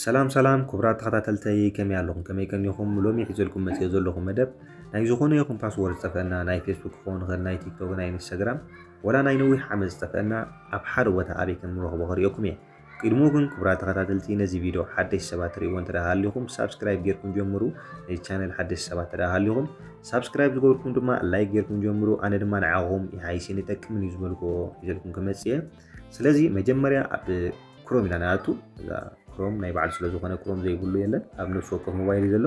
ሰላም ሰላም ክቡራት ተኸታተልተይ፣ ከመይ ኣለኹም? ከመይ ቀኒኹም? ሎሚ ሒዘልኩም መፅዮ ዘለኹ መደብ ናይ ዝኾነ ይኹን ፓስወርድ ዝጠፈአና፣ ናይ ፌስቡክ ክኸውን ይኽእል፣ ናይ ቲክቶክ፣ ናይ ኢንስታግራም፣ ወላ ናይ ነዊሕ ዓመት ዝጠፈአና ኣብ ሓደ ቦታ ኣበይ ከም ንረኽቦ ከርእየኩም እየ። ቅድሙ ግን ክቡራት ተኸታተልቲ፣ ነዚ ቪድዮ ሓደሽ ሰባት ትርእይዎ እንተ ደኣ ሃሊኹም ሳብስክራይብ ጌርኩም ጀምሩ። ነዚ ቻነል ሓደሽ ሰባት እንተ ደኣ ሃሊኹም ሳብስክራይብ ዝገበርኩም ድማ ላይክ ጌርኩም ጀምሩ። ኣነ ድማ ንዓኹም ይሃይሽን ይጠቅምን እዩ ዝበልኩዎ ሒዘልኩም ክመፅእ እየ። ስለዚ መጀመርያ ኣብ ክሮም ኢና ንኣቱ። እዛ ክሮም ናይ ባዕሉ ስለ ዝኾነ ክሮም ዘይብሉ የለን። ኣብ ነፍሲ ወከፍ ሞባይል እዩ ዘሎ።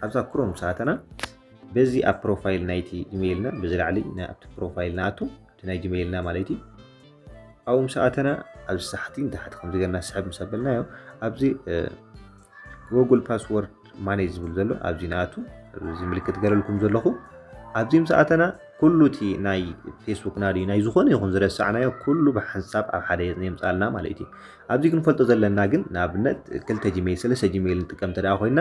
ኣብዛ ክሮም ሰኣተና በዚ ኣብ ፕሮፋይል ናይቲ ጂሜይልና በዚ ላዕሊ ና-፣ ኣብቲ ፕሮፋይል ንኣቱ፣ እቲ ናይ ጂሜይልና ማለት እዩ። ኣብኡ ምስ ኣተና ኣብዚ ታሕቲ ንታሕቲ ከምዚ ገርና ስሕብ ምስ ኣበልናዮ ኣብዚ፣ እ፣ ጉግል ፓስወርድ ማኔጅ ዝብል ዘሎ ኣብዚ ንኣቱ። እዚ ምልክት ገረልኩም ዘለኹ ኣብዚ ምስ ኣተና ኩሉ እቲ ናይ ፌስቡክና ድዩ ናይ ዝኾነ ይኹን ዝረሳዕናዮ ኩሉ ብሓንሳብ ኣብ ሓደ የምጻልና ማለት እዩ። ኣብዚ ክንፈልጦ ዘለና ግን ንኣብነት ክልተ ጂሜይል፣ ሰለስተ ጂሜይል ንጥቀም እንተ ደኣ ኮይንና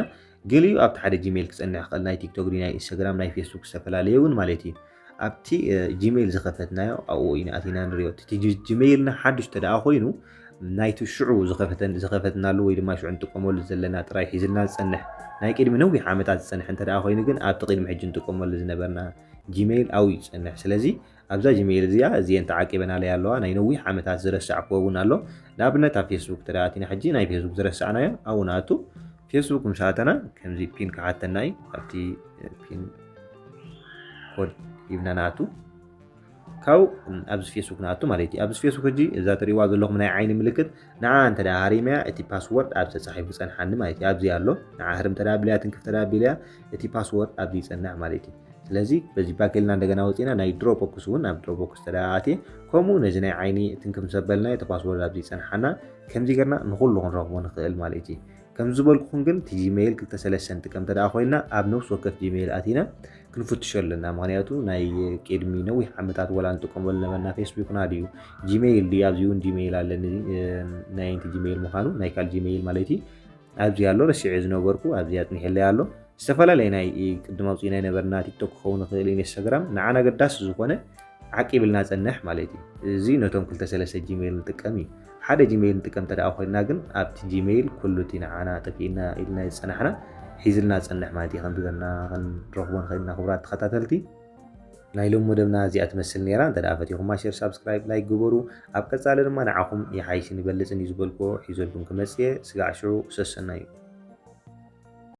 ገሊኡ ኣብቲ ሓደ ጂሜይል ክጸንሕ ይኽእል፣ ናይ ቲክቶክ ድዩ ናይ ኢንስታግራም ናይ ፌስቡክ ዝተፈላለየ እውን ማለት እዩ። ኣብቲ፣ እ፣ ጂሜይል ዝኸፈትናዮ ኣብኡ ኢና ኣቲና ንሪኦ። እቲ ጂ-፣ ጂሜይልና ሓዱሽ እንተ ደኣ ኮይኑ ናይቲ ሽዑ ዝኸፈተን-፣ ዝኸፈትናሉ ወይ ድማ ሽዑ ንጥቀመሉ ዘለና ጥራይ ሒዝልና ዝጸንሕ ናይ ቅድሚ ነዊሕ ዓመታት ዝጸንሕ እንተ ደኣ ኮይኑ ግን ኣብቲ ቅድሚ ሕጂ ንጥቀመሉ ዝነበርና ጂሜይል ኣብኡ እዩ ዝጸንሕ። ስለዚ ኣብዛ ጂሜይል እዚኣ እዚአን ተዓቂበናለይ ኣለዋ። ናይ ነዊሕ ዓመታት ዝረሳዕክዎ እውን ኣሎ። ንኣብነት ኣብ ፌስቡክ እንተ ደኣ ኣቲና ሕጂ ናይ ፌስቡክ ዝረሳዕናዮ ኣብኡ ንኣቱ። ፌስቡክ ምስ ኣተና ከምዚ ፒን ክሓተና እዩ። ኣብቲ ፒን ኮድ ሂብና ንኣቱ። ካብኡ ኣብዚ ፌስቡክ ንኣቱ ማለት እዩ። ኣብዚ ፌስቡክ ሕጂ እዛ ትርእይዋ ዘለኹም ናይ ዓይኒ ምልክት ንዓ እንተ ደኣ ሃሪመያ እቲ ፓስወርድ ኣብዚ ተጻሒፉ ይጸንሓኒ ማለት እዩ። ኣብዚ ኣሎ። ንዓ ህርም እንተ ደኣ ኣቢለያ ትንክፍ እንተ ደኣ ኣቢለያ እቲ ፓስወርድ ኣብዚ ይጸንሕ ማለት እዩ። ስለዚ በዚ ባክ ኢልና እንደገና ወጺና ናይ ድሮፕቦክስ እውን ኣብ ድሮፕቦክስ እንተ ደኣ ኣትየ ከምኡ ነዚ ናይ ዓይኒ ትንክፍ ምስ ኣበልናዮ እቲ ፓስወርድ ኣብዚ ይጸንሓና። ከምዚ ጌርና ንኹሉ ክንረኽቦ ንኽእል ማለት እዩ። ከም ዝበልኩኹም ግን እቲ ጂሜይል ክልተ ሰለስተ ንጥቀም እንተ ደኣ ኮይንና ኣብ ነፍሲ ወከፍ ጂሜይል ኣቲና ክንፍትሾ ኣለና። ምኽንያቱ ናይ ቅድሚ ነዊሕ ዓመታት ወላ ንጥቀመሉ ነበርና ፌስቡክና ድዩ ጂሜይል ድዩ? ኣብዚ እውን ጂሜይል ኣለኒ፣ እ፣ ናይ ኣንቲ ጂሜይል ምዃኑ ናይ ካልእ ጂሜይል ማለት እዩ። ኣብዚ ኣሎ ረሲዐ ዝነበርኩ ኣብዚ ኣጽኒሐለይ ኣሎ። ዝተፈላለየ ናይ ቅድም ኣውፂእና የነበርና ቲክቶክ ክኸውን ይኽእል ኢንስታግራም ንዓና ገዳሲ ዝኾነ ዓቂብልና ጸንሕ ማለት እዩ። እዚ ነቶም ክልተ ሰለስተ ጂሜይል ንጥቀም እዩ። ሓደ ጂሜይል ንጥቀም እንተ ደኣ ኮይንና ግን ኣብቲ ጂሜይል ኩሉ እቲ ንዓና ጠፊእና ኢልና ዝጸናሕና ሒዝልና ጸንሕ ማለት እዩ። ከምዚ ገርና ክንረኽቦ ንኽእል ኢና ክቡራት ተኸታተልቲ። ናይ ሎም መደብና እዚኣ ትመስል ነይራ። እንተ ደኣ ፈቲኹማ ሼር፣ ሳብስክራይብ፣ ላይክ ግበሩ። ኣብ ቀጻሊ ድማ ንዓኹም ይሓይሽን ይበልጽን እዩ ዝበልክዎ ሒዘልኩም ክመጽእ እየ። ስጋዕ ሽዑ ሰሰናዩ።